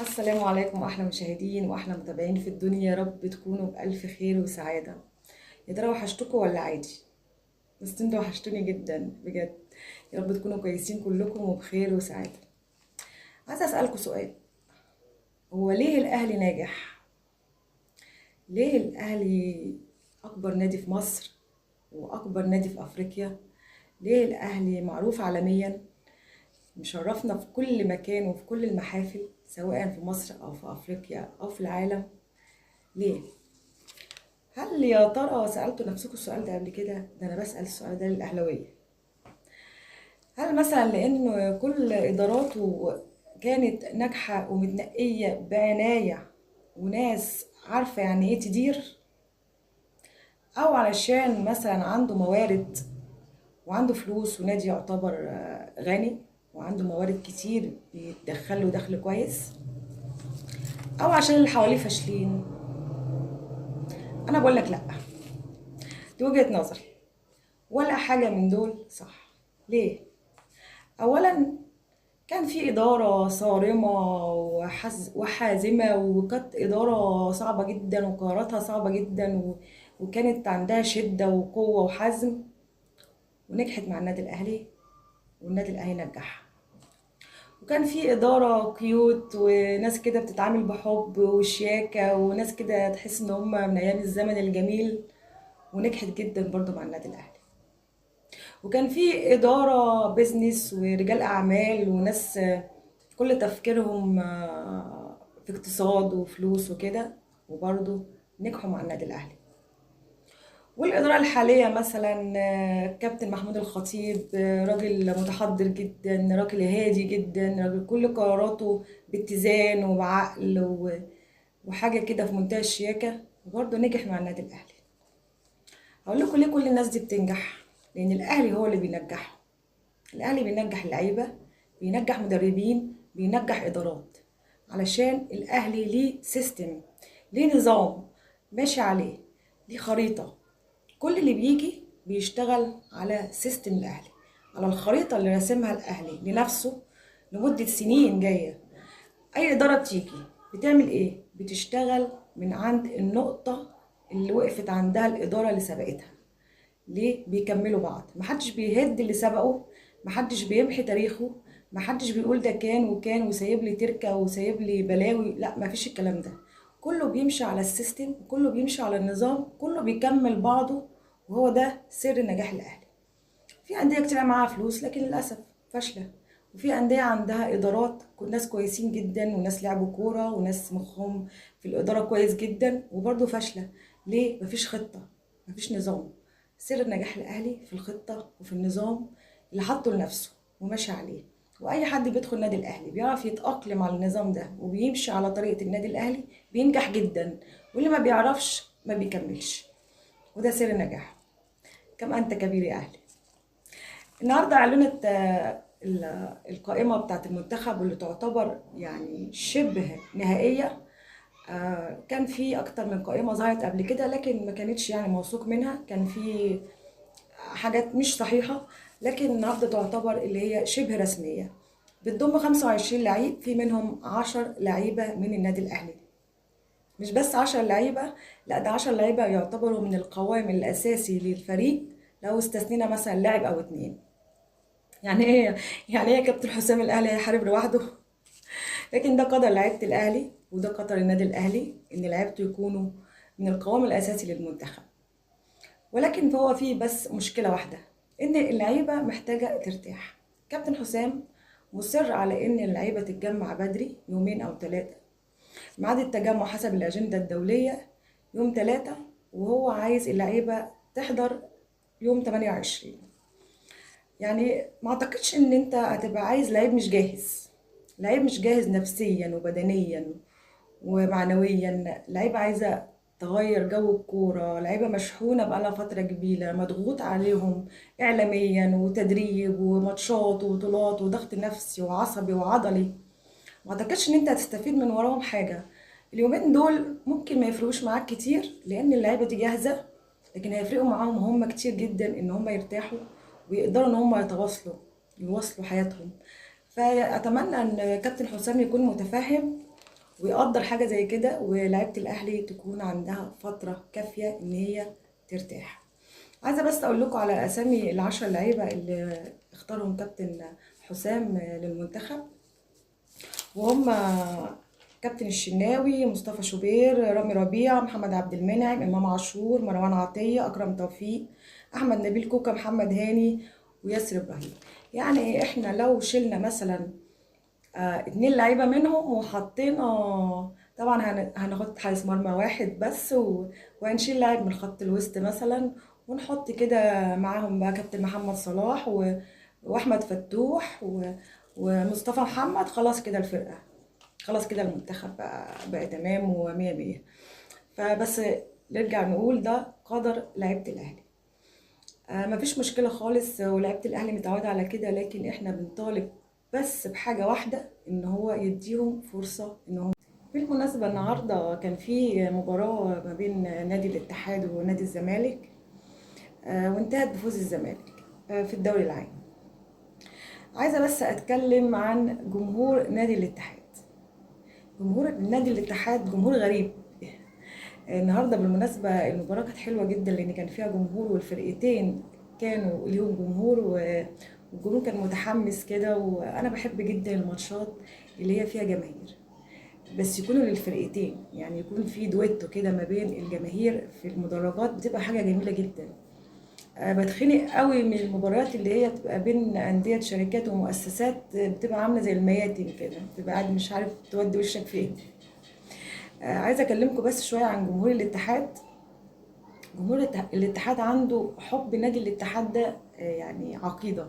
السلام عليكم احلى مشاهدين واحلى متابعين في الدنيا، يا رب تكونوا بالف خير وسعادة. يا ترى وحشتكم ولا عادي؟ بس انتوا وحشتوني جدا بجد. يا رب تكونوا كويسين كلكم وبخير وسعادة. عايزه اسالكم سؤال، هو ليه الاهلي ناجح؟ ليه الاهلي اكبر نادي في مصر واكبر نادي في افريقيا؟ ليه الاهلي معروف عالميا، مشرفنا في كل مكان وفي كل المحافل سواء في مصر او في افريقيا او في العالم؟ ليه؟ هل يا ترى سألتوا نفسكم السؤال ده قبل كده؟ ده انا بسأل السؤال ده للاهلاويه. هل مثلا لان كل اداراته كانت ناجحة ومتنقيه بعناية وناس عارفه يعني ايه تدير، او علشان مثلا عنده موارد وعنده فلوس ونادي يعتبر غني وعنده موارد كتير بيدخله دخل كويس، او عشان اللي حواليه فاشلين؟ انا بقول لك لا، دي وجهة نظري، ولا حاجة من دول صح. ليه؟ اولا كان في ادارة صارمة وحازمة، وكانت ادارة صعبة جدا وقراراتها صعبة جدا، وكانت عندها شدة وقوة وحزم، ونجحت مع النادي الاهلي والنادي الاهلي نجحها. وكان في إدارة cute وناس كده بتتعامل بحب وشياكة وناس كده تحس إن هم من أيام الزمن الجميل، ونجحت جدا برضو مع النادي الأهلي. وكان في إدارة business ورجال أعمال وناس كل تفكيرهم في اقتصاد وفلوس وكده، وبرضو نجحوا مع النادي الأهلي. والإدارة الحالية مثلا كابتن محمود الخطيب، راجل متحضر جدا، راجل هادي جدا، راجل كل قراراته باتزان وبعقل وحاجة كده في منتهى الشياكة، وبرضه نجح مع النادي الأهلي. هقول لكم ليه كل الناس دي بتنجح؟ لأن الأهلي هو اللي بينجحه. الأهلي بينجح اللعيبة، بينجح مدربين، بينجح إدارات، علشان الأهلي ليه system، ليه نظام ماشي عليه، ليه خريطة. كل اللي بيجي بيشتغل على system الأهلي، على الخريطة اللي راسمها الأهلي لنفسه لمدة سنين جاية. أي إدارة بتيجي بتعمل إيه؟ بتشتغل من عند النقطة اللي وقفت عندها الإدارة اللي سبقتها. ليه؟ بيكملوا بعض، محدش بيهد اللي سبقه، محدش بيمحي تاريخه، محدش بيقول ده كان وكان وسايب لي تركة وسايب لي بلاوي، لا مفيش الكلام ده. كله بيمشي على ال system، كله بيمشي على النظام، كله بيكمل بعضه، وهو ده سر نجاح الأهلي. في أندية كتير معاها فلوس لكن للأسف فاشلة، وفي أندية عندها إدارات ناس كويسين جدا وناس لعبوا كورة وناس مخهم في الإدارة كويس جدا وبرضه فاشلة. ليه؟ مفيش خطة، مفيش نظام. سر نجاح الأهلي في الخطة وفي النظام اللي حطه لنفسه وماشي عليه. وأي حد بيدخل نادي الأهلي بيعرف يتأقلم على النظام ده وبيمشي على طريقة النادي الأهلي بينجح جدا، واللي ما بيعرفش ما بيكملش، وده سر نجاحه. كم أنت كبير يا أهلي. النهارده أعلنت القائمة بتاعت المنتخب واللي تعتبر يعني شبه نهائية. كان في أكتر من قائمة ظهرت قبل كده لكن ما كانتش يعني موثوق منها، كان في حاجات مش صحيحة، لكن النهارده تعتبر اللي هي شبه رسمية. بتضم 25 لعيب، في منهم 10 لعيبة من النادي الأهلي. مش بس 10 لعيبة، لا ده 10 لعيبة يعتبروا من القوام الأساسي للفريق لو استثنينا مثلا لاعب أو اتنين. يعني ايه؟ يعني ايه كابتن حسام الأهلي هيحارب لوحده؟ لكن ده قدر لعيبة الأهلي وده قدر النادي الأهلي، إن لعيبته يكونوا من القوام الأساسي للمنتخب. ولكن هو فيه بس مشكلة واحدة، إن اللعيبة محتاجة ترتاح. كابتن حسام مصر على إن اللعيبة تتجمع بدري يومين أو 3، ميعاد التجمع حسب الأجندة الدولية يوم 3، وهو عايز اللعيبة تحضر يوم 28. يعني ما أعتقدش إن أنت هتبقى عايز لعيب مش جاهز، لعيب مش جاهز نفسيا وبدنيا ومعنويا، لعيبة عايزة تغير جو الكورة، لعيبة مشحونة بقالها فترة كبيرة، مضغوط عليهم إعلاميا وتدريب وماتشات وبطولات وضغط نفسي وعصبي وعضلي. ما أعتقدش إن أنت هتستفيد من وراهم حاجة. اليومين دول ممكن ما يفرقوش معاك كتير لأن اللعيبة دي جاهزة، لكن هيفرقوا معاهم هم كتير جدا إن هم يرتاحوا ويقدروا إن هم يواصلوا حياتهم. فأتمنى إن كابتن حسام يكون متفهم ويقدر حاجة زي كده، ولاعيبه الاهلي تكون عندها فترة كافيه ان هي ترتاح. عايزه بس اقول لكم على اسامي ال10 لعيبة اللي اختارهم كابتن حسام للمنتخب، وهم كابتن الشناوي، مصطفى شوبير، رامي ربيعة، محمد عبد المنعم، امام عاشور، مروان عطية، اكرم توفيق، احمد نبيل كوكا، محمد هاني، وياسر ابراهيم. يعني احنا لو شلنا مثلا 2 لعيبة منهم وحطينا، طبعا هناخد حارس مرمى واحد بس، وهنشيل لاعب من خط الوسط مثلا، ونحط كده معاهم بقى كابتن محمد صلاح واحمد فتوح ومصطفى محمد، خلاص كده الفرقة، خلاص كده المنتخب بقى تمام ومية مية. فبس نرجع نقول ده قدر لعيبة الاهلي، مفيش مشكلة خالص، ولعيبة الاهلي متعوده على كده، لكن احنا بنطالب بس بحاجة واحدة، ان هو يديهم فرصة. ان هم بالمناسبة النهارده كان في مباراة ما بين نادي الاتحاد ونادي الزمالك، وانتهت بفوز الزمالك في الدوري العام. عايزه بس اتكلم عن جمهور نادي الاتحاد. جمهور نادي الاتحاد جمهور غريب. النهارده بالمناسبة المباراة كانت حلوة جدا، لان كان فيها جمهور، والفرقتين كانوا ليهم جمهور، والجمهور كان متحمس كده. وانا بحب جدا الماتشات اللي هي فيها جماهير، بس يكونوا للفرقتين، يعني يكون في دويتو كده ما بين الجماهير في المدرجات، بتبقى حاجة جميلة جدا. بتخنق قوي من المباريات اللي هي بتبقى بين اندية شركات ومؤسسات، بتبقى عامله زي المياتم كده، بتبقى قاعد مش عارف تودي وشك فين. عايزه اكلمكم بس شوية عن جمهور الاتحاد. جمهور الاتحاد عنده حب نادي الاتحاد ده، يعني عقيدة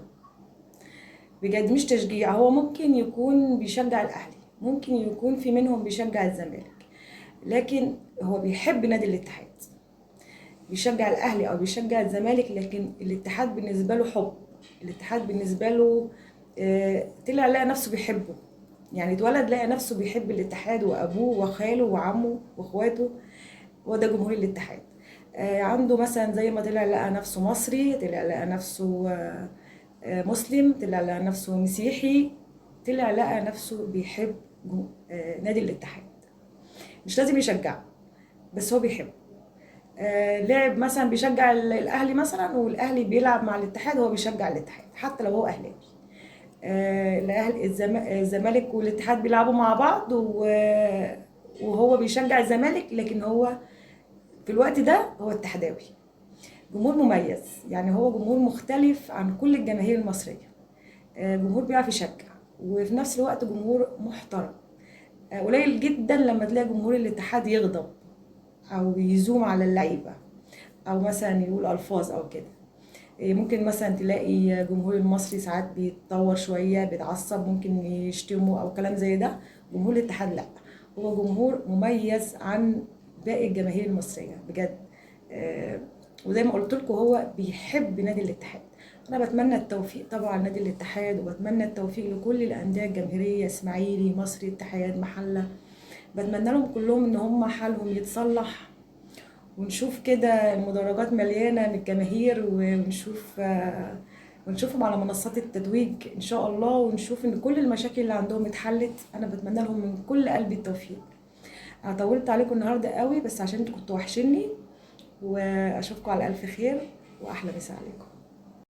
بجد، مش تشجيع. هو ممكن يكون بيشجع الاهلي، ممكن يكون في منهم بيشجع الزمالك، لكن هو بيحب نادي الاتحاد، بيشجع الاهلي او بيشجع الزمالك، لكن الاتحاد بالنسبة له حب. الاتحاد بالنسبة له طلع لقى نفسه بيحبه، يعني اتولد لقى نفسه بيحب الاتحاد، وابوه وخاله وعمه واخواته، وده جمهور الاتحاد. عنده مثلا زي ما طلع لقى نفسه مصري، طلع لقى نفسه مسلم، طلع لقى نفسه مسيحي، طلع لقى نفسه بيحب نادي الاتحاد. مش لازم يشجعه، بس هو بيحبه. لعب مثلا بيشجع الاهلي مثلا، والاهلي بيلعب مع الاتحاد، هو بيشجع الاتحاد حتى لو هو اهلاوي. الاهلي الزمالك والاتحاد بيلعبوا مع بعض، وهو بيشجع الزمالك، لكن هو في الوقت ده هو اتحداوي. جمهور مميز، يعني هو جمهور مختلف عن كل الجماهير المصرية. جمهور بيعرف يشجع، وفي نفس الوقت جمهور محترم. قليل جدا لما تلاقي جمهور الاتحاد يغضب او يزوم على اللعيبة، او مثلا يقول الفاظ او كده. ممكن مثلا تلاقي جمهور المصري ساعات بيتطور شوية، بيتعصب، ممكن يشتموا او كلام زي ده. جمهور الاتحاد لا، هو جمهور مميز عن باقي الجماهير المصرية بجد. وزي ما قلت لكم هو بيحب نادي الاتحاد. انا بتمنى التوفيق طبعا لنادي الاتحاد، وبتمنى التوفيق لكل الاندية الجماهيرية، اسماعيلي، مصري، اتحاد، محله. بتمنى لهم كلهم ان هم حالهم يتصلح، ونشوف كده المدرجات مليانة من الجماهير، ونشوفهم على منصات التتويج ان شاء الله، ونشوف ان كل المشاكل اللي عندهم اتحلت. انا بتمنى لهم من كل قلبي التوفيق. انا طولت عليكم النهارده قوي، بس عشان انتوا كنتوا وحشني، واشوفكم على الف خير، واحلى مسا عليكم.